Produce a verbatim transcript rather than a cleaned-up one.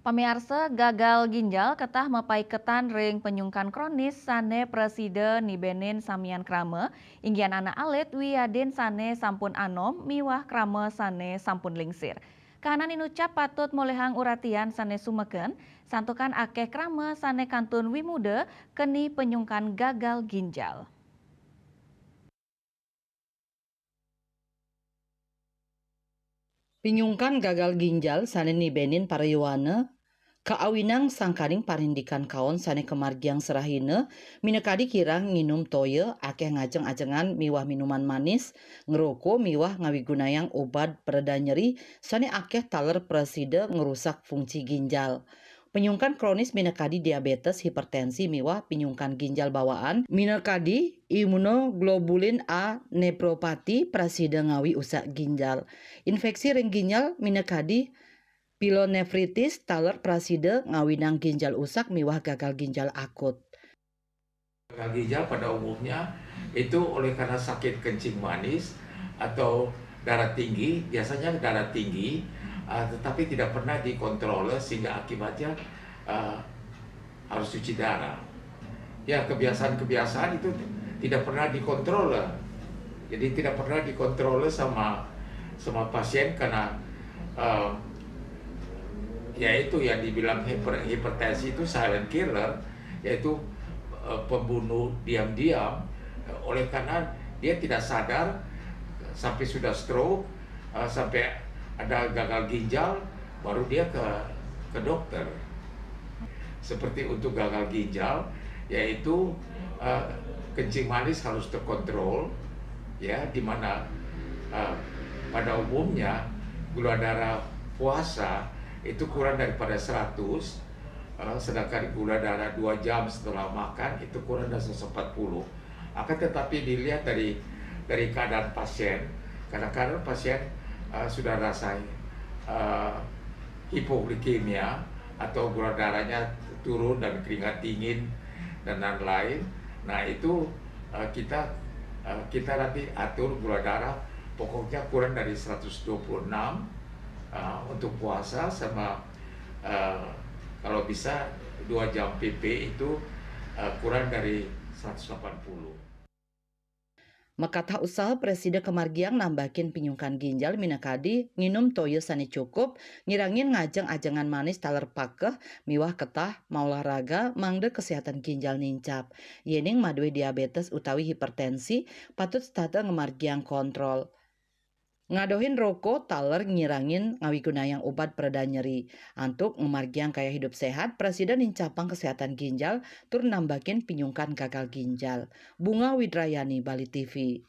Pamiarsa, gagal ginjal ketah mapaiketan ring penyungkan kronis sane prasida nibenin samian krama, inggian anak alit wiadin sane sampun anom miwah krama sane sampun lingsir. Kahanan inucap patut molihang uratian sane sumeken, santukan akeh krama sane kantun wimuda keni penyungkan gagal ginjal. Pinyungkan gagal ginjal sane nibenin para yowana kaawinang sangkaning parindikan kaon sane kamargiang serahina, minakadi kirang nginum toya, akeh ngajeng-ajengan miwah minuman manis, ngroko miwah ngawigunayang obat pereda nyeri sane akeh taler prasida ngrusak fungsi ginjal. Penyungkan kronis minakadi diabetes, hipertensi, miwah pinyungkan ginjal bawaan, minakadi imunoglobulin A nephropathy, prasida ngawi usak ginjal. Infeksi ring ginjal minakadi pielonefritis taler prasida ngawinang ginjal usak miwah gagal ginjal akut. Gagal ginjal pada umumnya itu oleh karena sakit kencing manis atau darah tinggi, biasanya darah tinggi, uh, tetapi tidak pernah dikontrol sehingga akibatnya uh, harus cuci darah. Ya, kebiasaan-kebiasaan itu tidak pernah dikontrol. Jadi tidak pernah dikontrol sama sama pasien karena uh, yaitu yang dibilang hiper, hipertensi itu silent killer, yaitu uh, pembunuh diam-diam, oleh karena dia tidak sadar sampai sudah stroke, uh, sampai ada gagal ginjal, baru dia ke ke dokter. Seperti untuk gagal ginjal, yaitu uh, kencing manis harus terkontrol, ya, di mana uh, pada umumnya gula darah puasa itu kurang daripada seratus, uh, sedangkan gula darah dua jam setelah makan itu kurang dari seratus empat puluh. Akan tetapi dilihat dari dari keadaan pasien, kadang-kadang pasien uh, sudah rasa uh, hipoglikemia atau gula darahnya turun dan keringat dingin dan lain-lain. Nah, itu uh, kita uh, kita nanti atur gula darah pokoknya kurang dari seratus dua puluh enam uh, untuk puasa sama uh, kalau bisa dua jam P P itu uh, kurang dari seratus delapan puluh. Makatah usaha prasida kamargiang nambakin pinyungkan ginjal minakadi nginum toya sane cukup, ngirangin ngajeng-ajengan manis taler pakeh miwah ketah maolahraga mangda kesehatan ginjal nincap. Yening madue diabetes utawi hipertensi, patut setata ngamargiang kontrol. Ngadohin roko taler ngirangin ngawigunayang obat pereda nyeri. Antuk ngamargiang gaya hidup sehat, prasida nincapang kesehatan ginjal tur nambakin pinyungkan gagal ginjal. Bunga Widrayani, Bali T V.